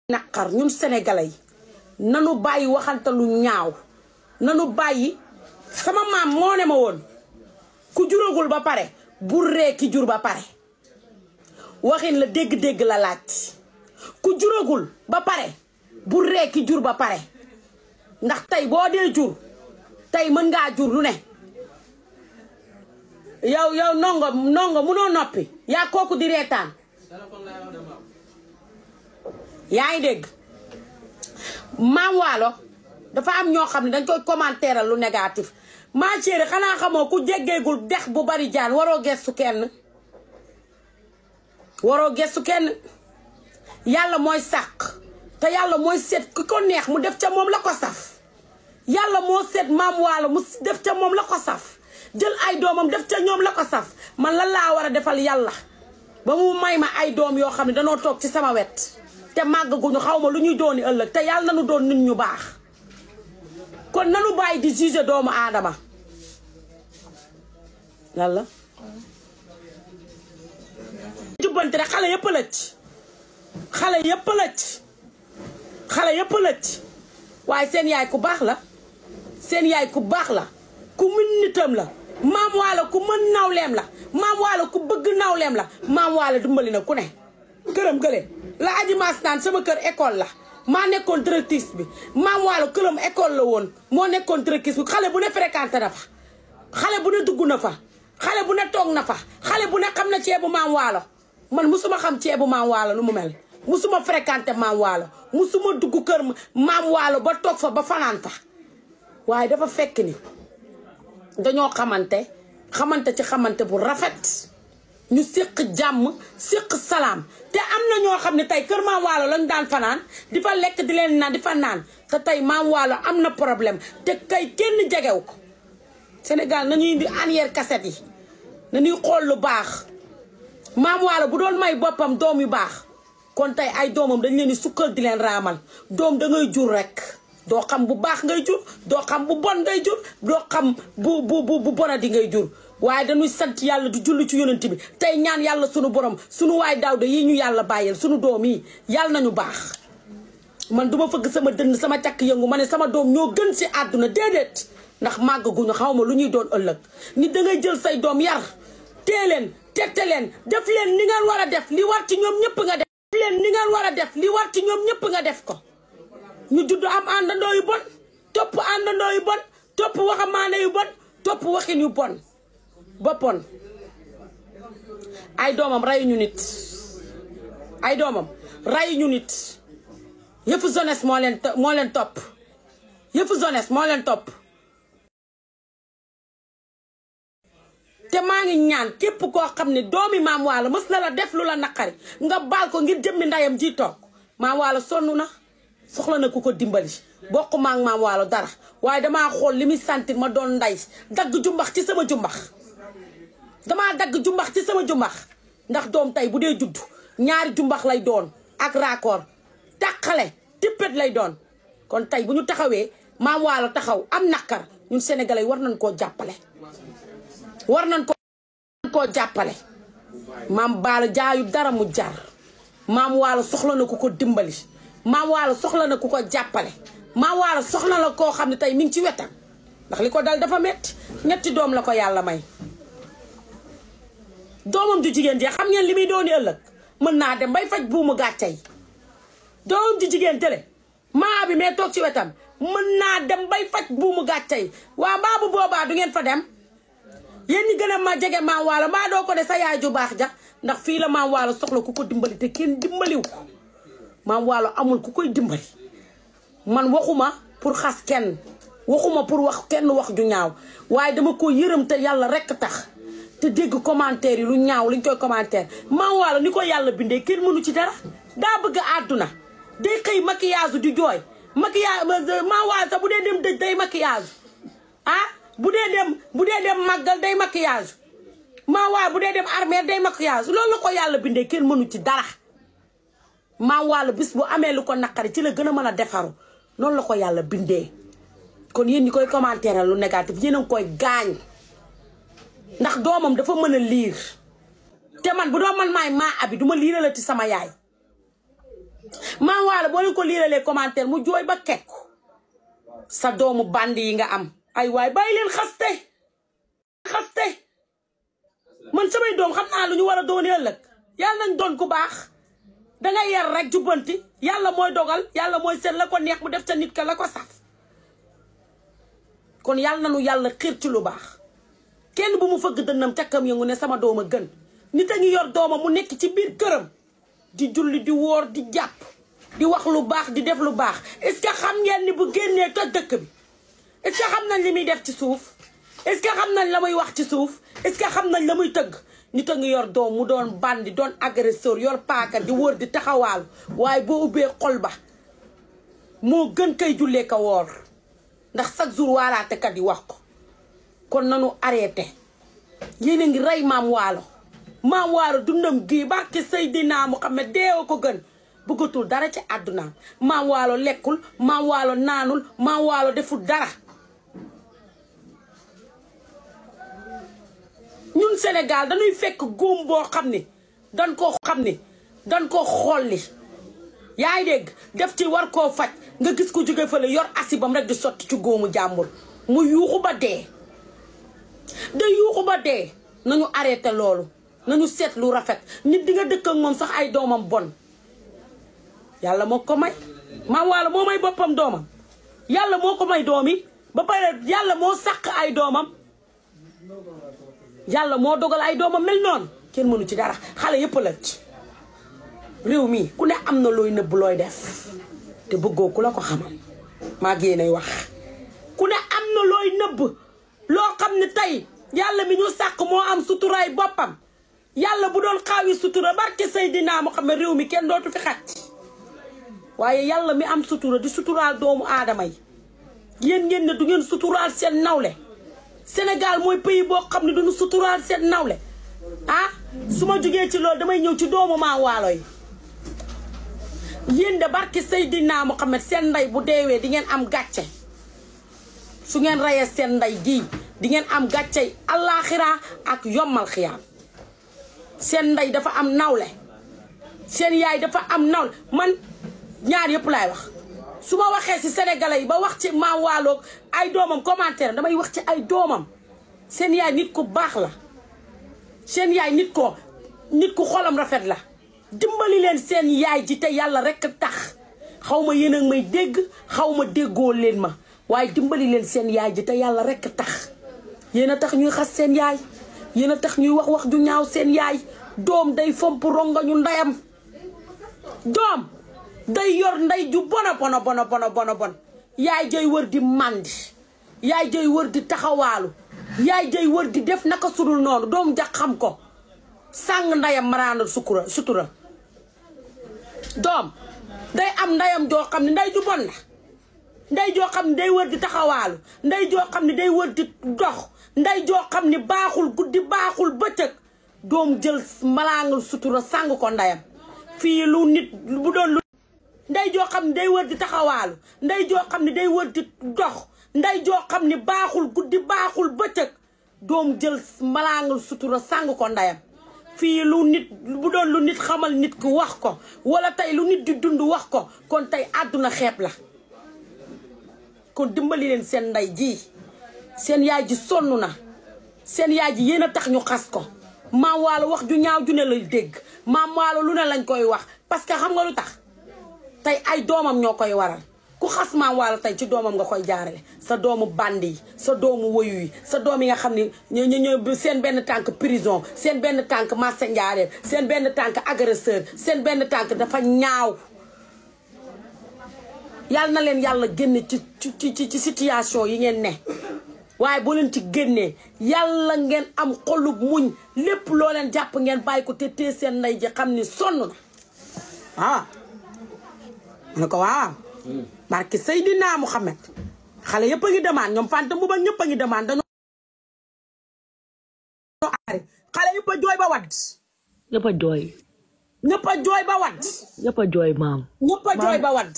naqar ñun sénégalais nanu bàyyi waxante lu ñaaw nanu bàyyi sama maam moo ne ma woon ku juragul ba pare bu ree ki jur ba pare waxin la dégg-dégg la laaj ku juragul ba pare bu ree ki jur ba pare ndax tey boo dee jur tey mën ngaa jur lu ne yow nongo munoo noppi yaa kooku di reetaan yaa ngi dégg Maam Waalo dafa am ñoo xam ne dañ koy commentaire lu négatif ma chérie xanaa xamoo ku jéggeegul dex bu bari jaan waroo gestu kenn yàlla mooy sàq te yàlla mooy seet ki ko neex mu def ca moom la ko saf yàlla moo seet Maam Waalo mu def ca moom la ko saf jël ay doomam def ca ñoom la ko saf man lan laa war a defal yàlla ba mu may ma ay doom yoo xam ne danoo toog ci sama wet te màggaguñu xaw ma lu ñuy dooni ëllëg te yàlla nanu doon nit ñu baax kon nanu bàyyi di juger doomu aadama yàlla jubbante rek xale yëpp lëcc waaye seen yaay ku baax la ku mën nitam la Maam Waalo ku mën nawleem la Maam Waalo ku bëgg nawleem la Maam Waalo dimbali na ku ne këram gële la aji maas naan sama kër école la maa nekkoon directrice bi Maam Waalo këram école la woon moo nekkoon directrice bi xale bu ne fréquenté na fa xale bu ne dugg na fa xale bu ne toog na fa xale bu ne xam na ceebu Maam Waalo man musuma xam ceebu Maam Waalo lu mu mel musuma fréquenté Maam Waalo musuma dugg kër Maam Waalo ba toog fa ba fanaan fa waaye dafa fekk ni dañoo xamante ci xamante bu rafet ñu séq jàmm séq salaam te am na ñoo xam ne tey kër Maam Waalo lañu daan fanaan di fa lekk di leen naan di fa naan te tey Maam Waalo am na problème te kay kenn jegew ko Sénégal nañuy indi arrière cassette yi nañuy xool lu baax Maam Waalo bu doon may boppam doom yu baax kon tey ay doomam dañ leen di sukkal di leen raamal doom da ngay jur rek doo xam bu baax ngay jur doo xam bu bon ngay jur doo xam bu bonadi ngay jur waaye dañuy sant yàlla di julli ci yonent bi tey ñaan yàlla sunu borom sunu waay Daawda yi ñu yàlla bàyyil sunu doom yi yàlla nañu baax man duma fëgg sama dënn sama càkk yëngu ma ne sama doom ñoo gën ci àdduna déedéet ndax màggaguñu xaw ma lu ñuy doon ëllëg nit da ngay jël say doom yar tee leen tette leen def leen ni ngeen war a def li war ci ñoom ñëpp nga def leen ni ngeen war a def li war ci ñoom ñëpp nga def ko ñu judd am àndandoo yu bon topp àndandoo yu bon topp waxamaane yu bon topp waxin yu bon boppon ay doomam rayuñu nit yëfu jeunesse moo leen topp yëfu jeunesse moo leen topp te maa ngi ñaan képp koo xam ne doomi Maam Waalo mës na la def lu la naqari nga baal ko ngir jëmmi ndayam ji toog Maam Waalo sonn na soxla na ku ko dimbali bokk maa ngi Maam Waalo dara waaye damaa xool li muy sentir ma doon nday dagg jumbax ci sama jumbax damaa dagg jumbax ci sama jumbax ndax doom tey bu dee juddu ñaari jumbax lay doon ak raccord tàqale tippet lay doon kon tey bu ñu taxawee Maam Waalo taxaw am naqar ñun sénégalais war nañ koo jàppale Maam Baalo jaayu dara mu jar Maam Waalo soxla na ku ko dimbali Maam Waalo soxla na ku ko jàppale Maam Waalo soxla na koo xam ne tey mi ngi ci wetam ndax li ko dal dafa metti ñetti doom la ko yàlla may doomam ju jigéen ji xam ngeen li muy dooni ëllëg mën naa dem bay faj buumu gàcce yi doomam ju jigéen tële maa bi mais toog ci wetam mën naa dem bay faj buumu gàcce yi waa mbaa bu boobaa du ngeen fa dem yéen ñi gën a ma jege Maam Waalo mbaa doo ko de sa yaay ju baax ja ndax fii la Maam Waalo soxla ku ko dimbali te kenn dimbaliw ko Maam Waalo amul ku koy dimbali man waxuma pour xas kenn waxuma pour wax kenn wax ju ñaaw waaye dama ko yërëm te yàlla rekk tax te dégg commentaire yi lu ñaaw liñ koy commentaire Maam Waalo ni ko yàlla bindee kenn mënu ci dara daa bëgg àdduna day xëy maquillage di jooy maquillage Maam Waalo sax bu dee dem dëj day maquillage bu dee dem màggal day maquillage Maam Waalo bu dee dem armée day maquillage loolu la ko yàlla bindee kenn mënu ci dara Maam Waalo bis bu amee lu ko naqari ci la gën a mën a defaru noonu la ko yàlla bindee kon yéen ñi koy commentaire lu négatif yéen a ngi koy gaañ ndax doomam dafa mën a liir te man bu doon man maay maa abi duma liiralati sama yaay Maam Waalo boo leen ko liiralee commentaire mu jooy ba kekku sa doomu bandi yi nga am ay waay bàyyi leen xaste man samay doom xam naa lu ñu war a doon ëllëg yàlla nañ doon ku baax dangay yar rek jubbanti yàlla mooy dogal yàlla mooy seet la ko neex mu def ca nit ka la ko saf kon yàlla nañu yàlla xiir ci lu baax kenn bu mu fëgg dënnam cakkam yëngu ne sama doom a gën nit a ngi yor doomam mu nekk ci biir këram di julli di woor di jàpp di wax lu baax di def lu baax est-ce que xam ngeen ni bu génnee toj dëkk bi est-ce que xam nañ li muy def ci suuf est-ce que xam nañ la muy wax ci suuf est-ce que xam nañ la muy tëgg nit a ngi yor doom mu doon bandi doon agresseur yor paaka di wër di taxawaalu waaye boo ubbee xol ba moo gën kay jullee ka woor ndax chaque jour waaraatekat yi wax ko kon nanu arrêté yéen a ngi rey Maam Waalo dundam gii barke Seydina Muhammad deewa ko gën bëggatul dara ci àddunaam Maam Waalo lekkul Maam Waalo naanul Maam Waalo deful dara ñun Sénégal dañuy fekk góom boo xam ne dañ ko xolli yaa ngi dégg def ci war koo faj nga gis ko jóge fële yor asibam rek di sotti ci góomu jàmbur mu yuuxu ba dee nañu arrêté loolu nañu seet lu rafet nit di nga dëkk ak moom sax ay doomam bon yàlla moo ko may Maam Waalo moo may boppam doomam yàlla moo ko may doom yi ba pare yàlla moo sàq ay doomam yàlla moo dogal ay doomam mel noonu kenn mënu ci dara xale yëpp la ci réew mi ku ne am na looy nëbb looy def te bëggoo ku la ko xamal maa génnay wax ku ne am na looy nëbb loo xam ne tey yàlla mi ñu sàq moo am suturaay boppam yàlla bu doon xaawi sutura barke Seydina Muhammad réew mi kenn dootu fi xaj waaye yàlla mi am sutura di suturaal doomu aadama yi yéen ngeen ne du ngeen suturaal seen nawle Sénégal mooy pays boo xam ne duñu suturaal seen nawle ah su ma jógee ci loolu damay ñëw ci doomu Maam Waalo yi yéen de barke Seydina Muhammad seen ndey bu deewee di ngeen am gàcce su ngeen reyee seen ndey gii di ngeen am gàcce allaaxira ak yommal xiyaam seen ndey dafa am nawle seen yaay dafa am nawle man ñaar yëpp laay wax su ma waxee ci sénégalais yi ba wax ci Maam Waalo ay doomam commentaire damay wax ci ay doomam seen yaay nit ku baax la seen yaay nit ku xolam rafet la dimbali leen seen yaay ji te yàlla rekk tax xaw ma yéen a may dégg xaw ma déggoo leen ma waaye dimbali leen seen yaay ji te yàlla rekk tax yéen a tax ñuy xas seen yaay yéen a tax ñuy wax ju ñaaw seen yaay doom day fomp rongañu ndeyam doom day yor ndey ju bon yaay jay wër di màndi yaay jay wër di taxawaalu yaay jay wër di def naka sudul noonu doom ja xam ko sàng ndeyam maraana sutura doom day am ndeyam joo xam ne ndey ju bon la ndey joo xam ne day wër di taxawaalu ndey joo xam ne day wër di dox ndey joo xam ne baaxul guddi baaxul bëccëg doom jël malaangal sutura sàng ko ndeyam fii lu nit bu doon lu ndey joo xam ne day wër di taxawaalu ndey joo xam ne day wër di dox ndey joo xam ne baaxul guddi baaxul bëccëg doom jël malaangal sutura sàng ko ndeyam fii lu nit bu doon lu nit xamal nit ku wax ko wala tey lu nit di dund wax ko kon tey àdduna xeeb la kon dimbali leen seen ndey ji seen yaay ji sonn na seen yaay ji yéen a tax ñu xas ko Maam Waalo wax ju ñaaw ju ne lay dégg Maam Waalo lu ne lañ koy wax parce que xam nga lu tax tey ay doomam ñoo koy waral ku xas Maam Waalo tey ci doomam nga koy jaarale sa doomu bandi yi sa doomu woyu yi sa doom yi nga xam ne ñoo seen benn tànk prison seen benn tànk marché njaareem seen benn tànk agresseur seen benn tànk dafa ñaaw yàlla na leen yàlla génne ci situation yi ngeen ne waaye boo leen ci génnee yàlla ngeen am xolub muñ lépp loo leen jàpp ngeen bàyyi ko te tee seen ndey ji xam ni sonn na waaw ma ne ko waaw barke Seydina Muhammad xale yëpp a ngi demande ñoom Fanta Mbuba ñëpp a ngi demande dañoo ari xale yëpp a jooy ba wadd ñëpp a jooy ñëpp a jooy ba wadd ñëpp a jooy maam ñëpp a jooy ba wadd